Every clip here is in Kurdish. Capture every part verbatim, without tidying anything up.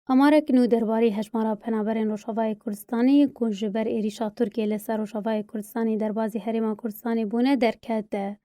Amarek nû derbarê hejmara penaberên Rojavayê Kurdistanê ku ji ber êrîşa Tirkiyê li ser Rojavayê Kurdistanê derbazî Herêma Kurdistanê bûne derkete.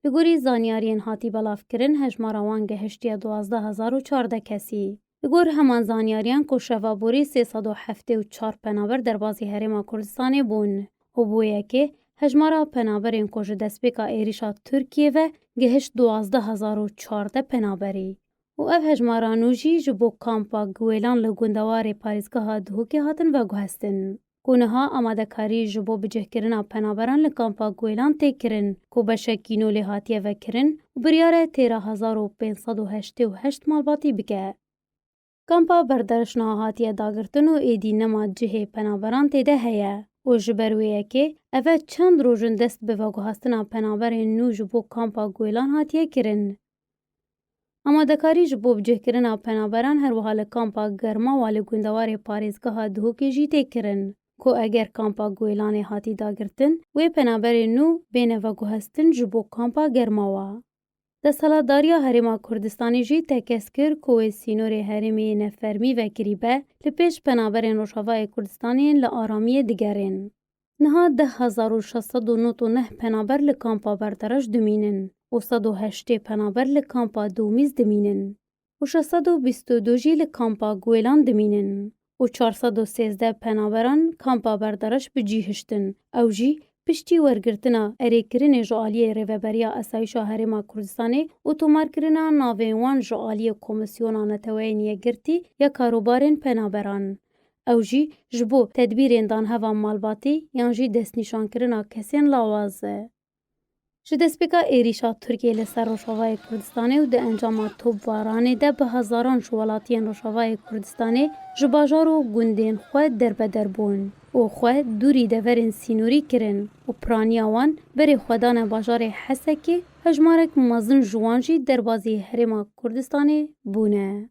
Li gorî zanyariyên hatî belavkirin, hejmara wan gehiştiye duwazdeh hezar û çardeh kesî. Li gor heman zanyariyan ku şeva borî sê sed û heftê û çar penaber derbazî Herêma Kurdistanê bûn û bo yekê hejmara penaberên ku ji destpêka êrîşa Tirkiyê ve gihişt duwazdeh hezar û çardeh penaberî. Û ev hejmara nû jî ji bo kampa Guêlan li gundewarê parêzgeha Duhokê hatin veguhestin. Ku niha amadekarî ji bo bicihkirina penaberan li kampa Guêlan tê kirin, ku beşekî nû lê hatiye vekirin û biryar e têra hezar û pênc sed û heştê û heşt malbatî bike. Kampa Berdarş niha hatiye dagirtin û êdî nema cihê penaberan tê de heye û ji ber wê yekê ev e çend roj in dest bi veguhastina penaberên nû ji bo kampa Guêlan hatiye kirin. Amadekarî ji bo bicihkirina penaberan her wiha li kampa Germawa li gundewarê parêzgeha Duhokê jî tê kirin, ku eger kampa Guêlanê hatî dagirtin, wê penaberên nû bêne veguhestin ji bo kampa Germawa. Desthilatdariya Herêma Kurdistanê jî tekez kir ku wê sînorê herêmê yê nefermî vekirîbe, li pêş penaberên Rojavayê Kurdistanê yên li aramiyê digerin. Niha deh hezar û şeş sed û nod û neh penaber li kampa Berdarş dimînin û sed û heştê penaber li kampa Domîz dimînin û şeş sed û bîst û du jî li kampa Guêlan dimînin û çar sed û sêzdeh penaberan kampa Berdarş bi cî hiştin. Ew jî piştî wergirtina erêkirinê ji aliyê Rêveberiya Asayîşa Herêma Kurdistanê û tomarkirina navên wan ji aliyê Komîsyona Neteweyên Yekgirtî ya Karûbarên Penaberan. Ew jî ji bo tedbîrên danheva malbatî yan jî destnîşankirina kesên lawaz e. Ji destpêka êrîşa Tirkiyê li ser Rojavayê Kurdistanê û di encama topbaranê de bi hezaran ji welatiyên Rojavayê Kurdistanê ji bajar û gundên xwe derbeder bûn û xwe dûrî deverên sînorî kirin û piraniya wan berê xwe dane bajarê Hesekê, hejmarek mezin ji wan jî derbazî Herêma Kurdistanê bûne.